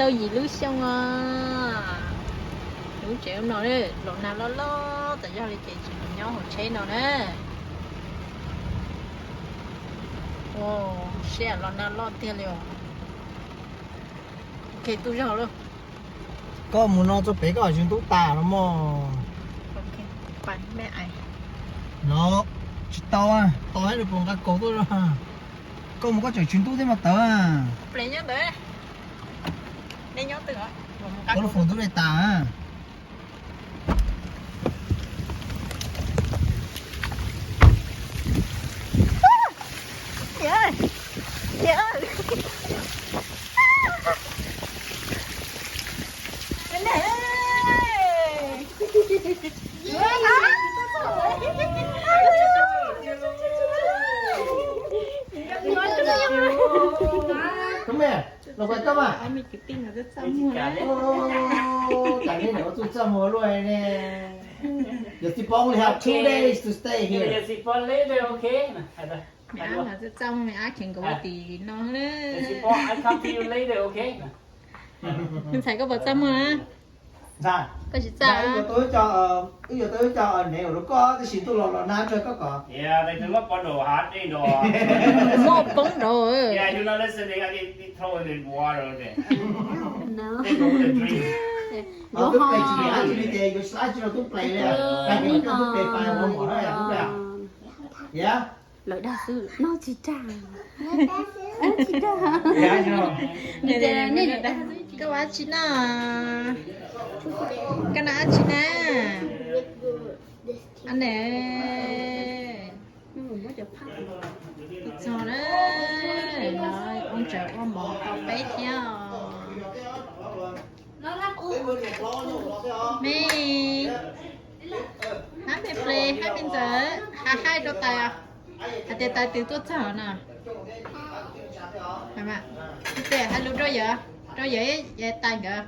Tau yim lub xyoo os. Lub tsev no los nag loj loj tas zog li ces tsis nyob hauv tsheb no na. Siab los nag loj tiag li os. Ok, tu zog lauj. Koj mus no txog pem koj tsw ntub tas no mog. No tsis tau, tau ib lub puas nqa kaus tuaj. Koj mus koj tseem tsw ntub thiab mas tawv. Koj lub foom ntub dej tas. Come here. Los quay toj mas. Tam nej niam ua txuj txaj muag luaj ne. Yawm txiv Pov only have two days to stay here. Yawm txiv Pov later, okay? Ab, txaj muag me ab kheev nkaus tim no na. Yawm txiv Pov, I come to you later, okay? Me ntxhais koj puas txaj muag na? Ntxhais, koj tsis txaj. Wb yuav tau ib co nev ua rau koj tab sis tuaj los los nag ntshe koj kom. Muaj poob nraud. Tub plees tsis nyiam dab tsi li ces yuav xav tsis rau tub plees li. Tub plees pais ua mom na, tub plees. Lawv dag xwb no tsis dag. Tsis dag. Koj ua dab tsi no? Koj noj dab tsi na? Ab ne. Txog na, no ua ntsaws ua mov rau peb thiab os. Me, hab me ple hab me ntxawm, hab haib rau tais os. Hais tias tais twg tuaj txog no. Tes hais lus rau yawg, rau yawg tais nkawd.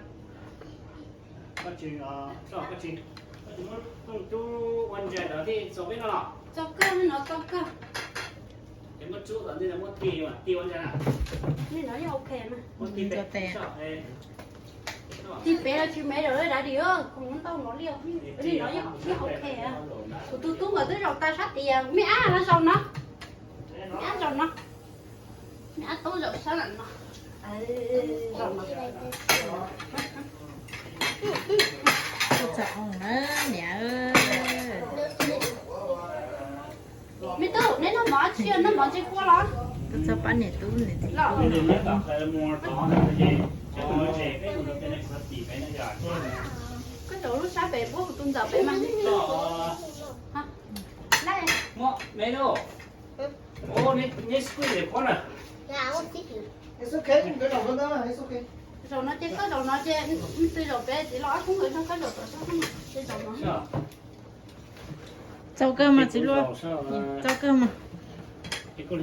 Tig pem los tsis me lawm daddy, kuv ntau no li, li no yeej ok. Kuv tus tub nkawd twb zaum tas sab tid, me ab no zaum no, me ab zaum no, me ab tub zaum sab no. Txog oo na niam. Me tub, neb noj mov tsis, noj mov tsis kua los? Txog pab niam tub niam txiv. Koj zaum lub sab pem puab kuv tus ntxawm pem mas. Zaum no ces koj zaum no ces, twb zaum pem txiv los ob koob nkawd nrog koj zaum tom sab, zaum no. Txaus kawg mas txiv hluas, txaus kawg mas. Kuv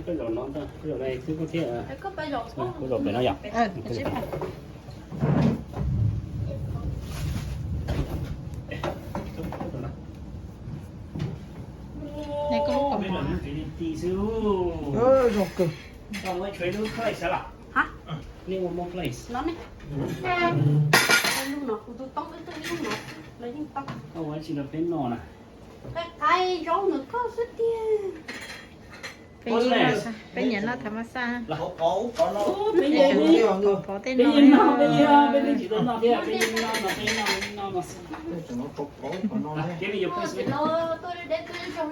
zaum pem no yom. Zoo kawg. Hab, no ne. Lub no kuv tus toob wb twb ib lub no, lawv yeej tau. Koj ua tsi rau peb noj na? Qaib zaub ntawm koj xwb tiag. Peb nyiam noj thav mas xaj. Peb yeej noj, peb yeej noj, peb yeej noj, peb yeej noj, peb yeej noj, peb yeej noj mas xaj. Peb los tuaj deb tuaj zog,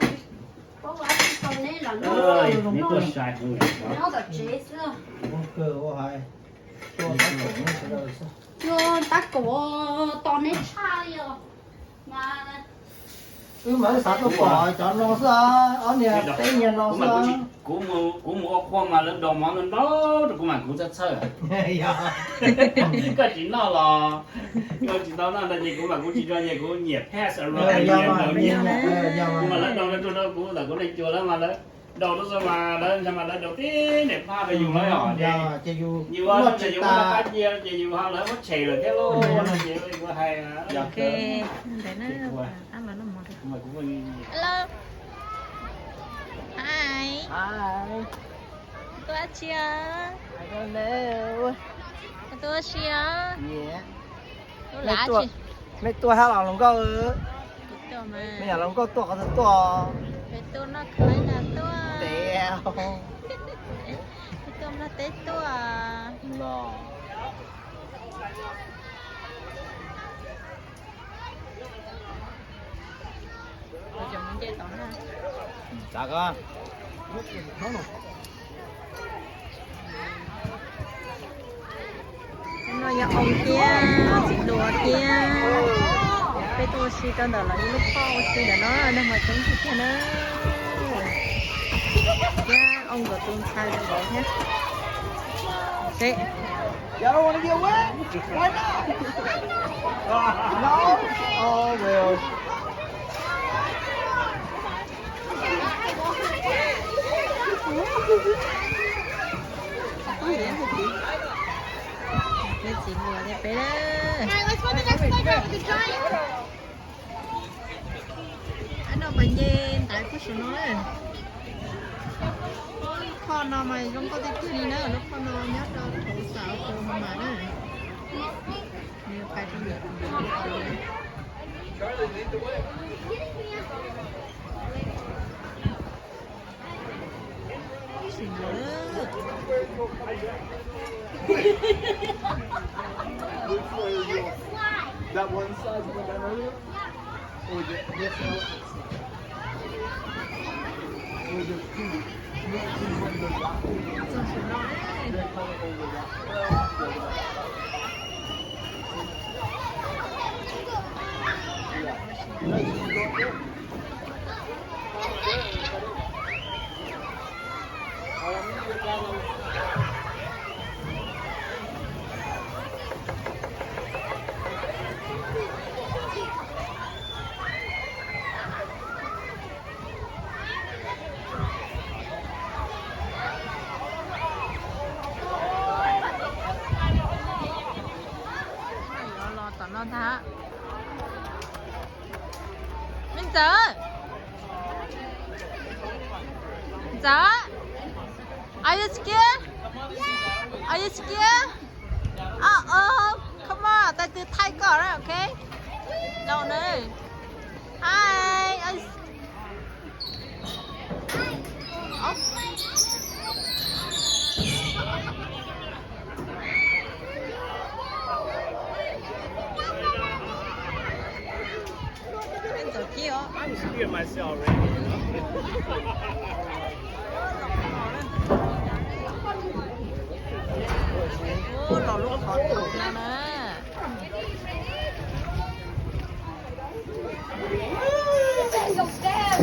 pab ua tsis tau neb los noj. Neb tuaj sai heev li. Nyob tom tsev xwb. Cua tab kaum tos neb tshaj li os. Mas wb mas wb xav tuaj pom cov no xwb, ob niag peb niag no xwb. Kuv mus ua qhua mas lawv daus mov ntau ntau rau kuv mas kuv txhawj txhawj. Koj tsis noj los koj tsis tau noj ntawd ces kuv mas kuv tsis tso ces kuv nyiam pass around. Kuv mas lawv daus rau kuv ntawm kuv leej cua lawv mas lawv daus rau xwb mas lawv ntshai mas lawv daus tib ntev phaj rau yus lawm os. Ces yus ua no ces yus muab qab cia ces yus ho lawv muab tshem lawm thiab lauj. Ces yus hais ntawd na. Hello. Hi. Hi. Koj dab tsi os? I don't know. Tuaj si os. Mej tuaj hab los hluas nkauj? Mej yog hluas nkauj tuaj qhov twg tuaj? Peb tuaj noj khaiv na tuaj. Peb tuaj Nplog teb tuaj. Hnub no yog oo thiab txiv hluas thiab peb tuaj ua si rau ntawm lawv ib lub phoj ua si ntawm no, neeg mas coob tiag tiag na. Thiab oo nkawd tus ntxhais zoo nkaus thiab. Seb. Y'all don't want to get wet? Why not? No? Oh, well. Peb txiv hluas thiab peb. Ab no pas nce ntaiv puag saum no na. Lub phoj no mas zoo nkauj tiag tiag li na, lub phoj no nyob rau hauv xav rau hauv mas na. That one size we went down earlier? Or the, this one? Or the pink? That color over that. Yeah. Los tom no ntag. Me ntxawm, ntxawm, are you scared? Are you scared? Uh-oh, come on, tais twg thaij koj na, ok? No, no. Hi. Ua los lub qhov thaum no na. That's good.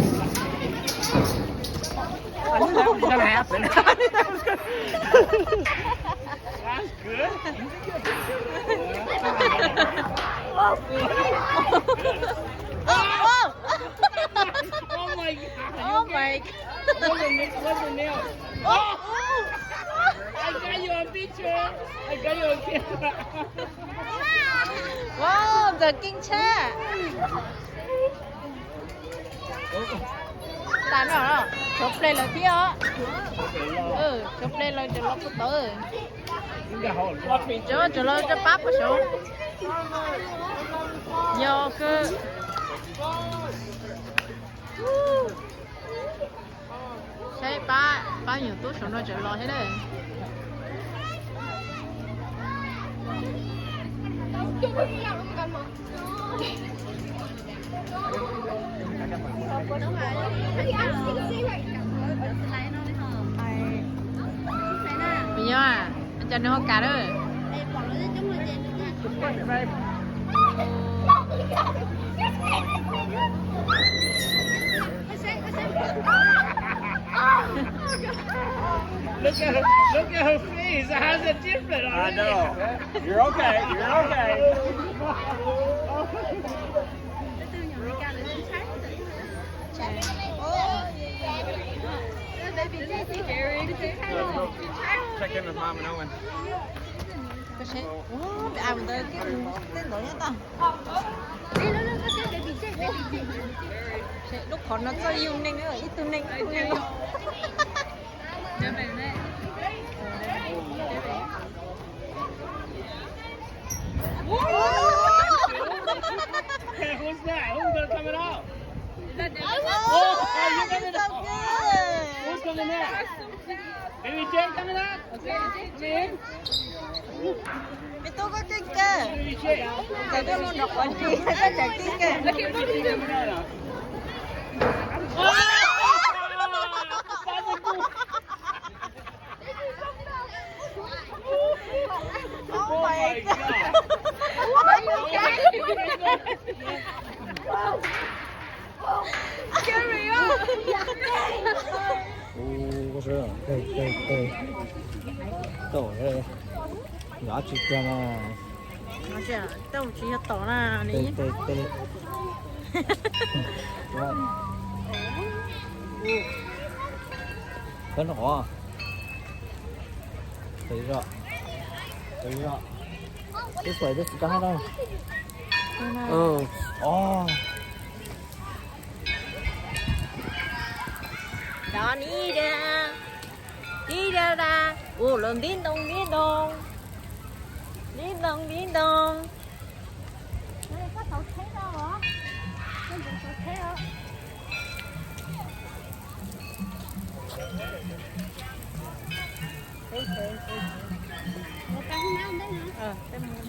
Oh my God. Oh my God. What's the next? What's the next? Oh! I got you on picture. I got you on camera. Wow, ntxawm keej tshaj. Tas no, tshuav ple lawm thiab os. Tshuav ple lawm, cov los puag tod. Cov, cov los rau pab puag saud. Yog kawg. Saib pab, pab nyuam tub saum no tseem los thiab na. Me nyuam, cas nws ho kam lawm? Look at her, look at her face. How's it different already? I know. You're okay. You're okay. Check in with Mom and Owen. Ua, ntawd tej ntawd nyob tag. Lub qhov no txoj yug neeg, ib tug neeg ib tug neeg. Ua, Baby J, come on up. Okay, come in. Me tub, koj keej kawg. Txawm tuaj mus nrog qhov ntsis koj tseem keej kawg. Oh my God. Scary. Ub, koj sawv, tau, tau, tau. Tau, yog tsis tiag no. Tau tsis yog tom na, tau, tau, tau. Khawb no qhov. Tau zog. Tau zog. Twb xuaim twb tsis tau hab na. Ov. Đó, đi ra. Đi ra ra. Ủa, lộn, đi đông, đi đông. Đi đông, đi đông. Ê, có tàu thế đâu hả? Có vụ tàu thế không? Thế, thế, thế. Ủa, tao không nói đấy hả? Ờ, tao mua.